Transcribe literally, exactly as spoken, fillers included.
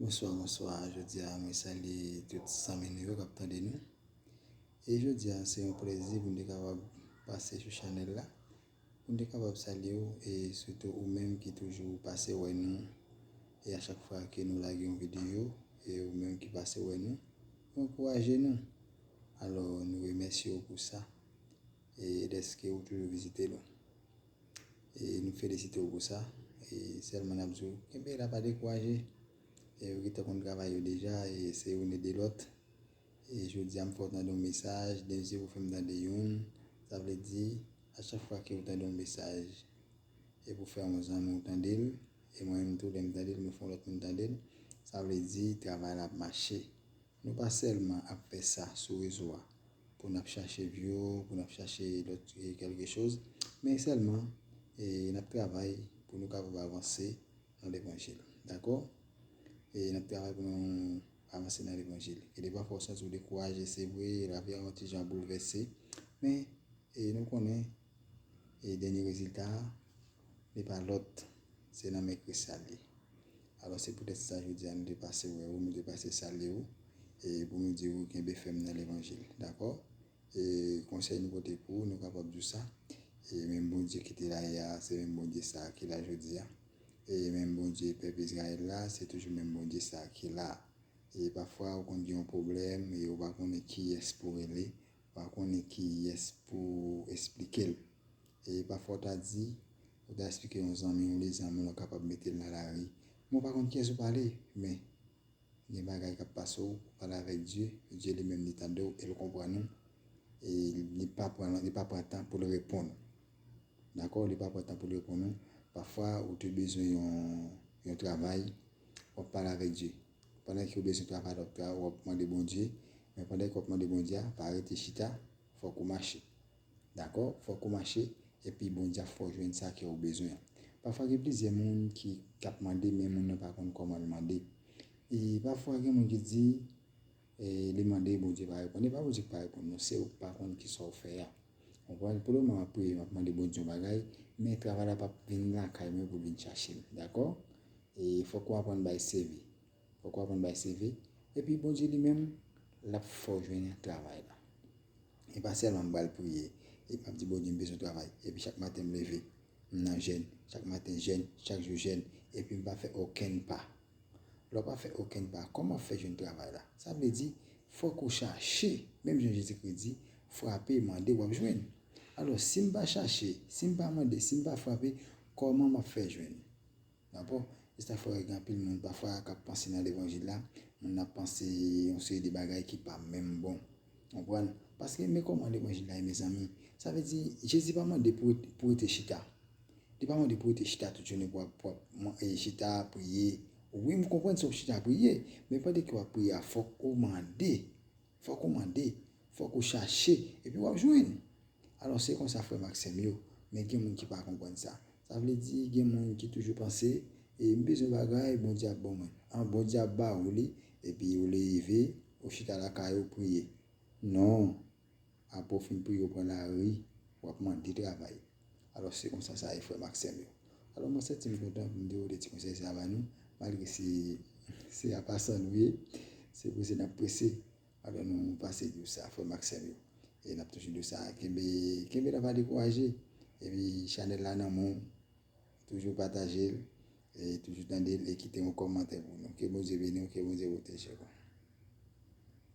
Bonswa, bonswa. Jodi a, mwen salye tout zanmi nou yo k ap tande nou. E jodi a, se yon plezi pou m te kapab pase sou chanèl la, pou m te kapab salye w, e sitou ou menm ki toujou pase wè nou, e a chak fwa ke nou lage yon videyo, e ou menm ki pase wè nou, ou ankouraje nou. Alò, nou remèsye w pou sa, e dèske ou toujou vizite nou. E nou felisite w pou sa. E sèlman n ap di w, kenbe la, pa dekouraje. E yo gentan konn travay yo deja, e se youn ede lòt. E jodi a, m fè w tande yon mesaj, demen se pou fè m tande youn. Sa vle di, a chak fwa ke w tande yon mesaj, e pou fè yon zanmi w tande l, e mwen menm tou, lè m tande l, mwen fè yon lòt moun tande l, sa vle di, travay la ap mache. Nou pa sèlman ap fè sa sou rezo a pou n ap chache view, pou n ap chache lòt, e, kèlke choz, men sèlman, e, n ap travay pou nou kapab avanse nan levanjil. Dakò? E n ap travay pou nou avanse nan levanjil. E devan fwa w santi w dekouraje, se vre, lavi a yon ti jan boulvèse, men, e, nou konnen, e dènye rezilta a, li pa lòt, se nan men Kris sa l ye. Alò, se poutèt sa jodi a nou te pase wè ou, nou te pase salye ou, e pou nou di ou kenbe fèm nan levanjil, dakò? E konsèy nou pote pou ou, nou kapab di w sa. E menm Bondye ki te la yè a, se menm Bondye sa a ki la jodi a. E menm Bondye pèp Izrayèl la, se toujou menm Bondye sa a ki la. E pafwa ou konn gen yon pwoblèm, e ou pa konnen kiyès pou rele, ou pa konnen kiyès pou esplike l. E pafwa w ta di, ou ta esplike yon zanmi w, li zanmi w, ou kapab mete l nan lari. Men ou pa konn kiyès ou pale, men gen bagay k ap pase w, ou pale avèk Dye, Dye li menm li tande w e l konprann ou. E li pa pran, li pa pran tan pou l reponn ou. Dakò? Li pa pran tan pou l reponn ou. Pafwa, ou te bezwen yon, yon travay, w ap pale avèk Dye. Pandan ke w bezwen travay, w ap tra-, w ap mande Bondye. Men pandan ke w ap mande Bondye a, pa rete chita, fòk ou mache. Dakò? Fòk ou mache, epi Bondye ap fè w jwenn sa ke w bezwen an. Pafwa, gen plizyè moun ki, k ap mande, men moun nan pa konn kòman l mande. E pafwa, gen moun ki di, e, li mande, Bondye pa reponn. E pa Bondye ki pa reponn, non, se ou k pa konn kisa w fè a. Konprann? Pou lemoman, m ap priye, m ap mande Bondye yon bagay, men travay la p ap vin lakay mwen pou l vin chache m. Dakò? E fòk ou aprann bay seve. Fòk ou aprann bay seve. Epi Bondye li menm, l ap fè w jwenn travay la. E pa sèlman m pral priye, e m ap di, Bondye, m bezwen travay. Epi chak maten m leve, m nan jèn. Chak maten jèn, chak jou jèn. Epi m pa fè okenn pa. Lè w pa fè okenn pa, kòman w fè jwenn travay la? Sa vle di, fòk ou chache, menm jan Jezikri di, frape, mande, w ap jwenn. Alò, si m pa chache, si m pa mande, si m pa frape, kòman m ap fè jwenn? Dakò? E sa fè gen anpil moun pafwa k ap panse nan levanjil la, moun ap panse yon seri de bagay ki pa menm bon. Konprann? Paske men kòman levanjil la ye, mezanmi. Sa vle di, Jezi pa mande pou, pou rete chita. Li pa mande pou rete chita tout jounen pou w ap, pou w ap man-, e, chita, priye. Wi, m konprann si w ap chita priye, men pandan ke w ap priye a, fòk ou mande. Fòk ou mande. Fòk ou chache. Epi w ap jwenn. Alò, se konsa, frè m ak sè m yo. Men gen moun ki pa konprann sa. Sa vle di, gen moun ki toujou panse, e m bezwen bagay, Bondye ap ban mwen. An, Bondye ap ba ou li, epi ou leve, ou chita lakay ou priye. Non. Apre w fin priye, ou pran lari, w ap mande travay. Alò, se konsa sa ye, frè m ak sè m yo. Alò, mwen santi m kontan pou m te pote ti konsèy sa a ba nou, malgre se, se a pasan nou ye, se prese n ap prese. Alò, nou pase di w sa, frè m ak sè m yo. E n ap toujou di w sa, kenbe, kenbe la, pa dekouraje. Epi, chanèl la nan men w, toujou pataje l, e toujou tande l, e kite yon kòmantè pou nou. Ke Bondye beni w, ke Bondye pwoteje w.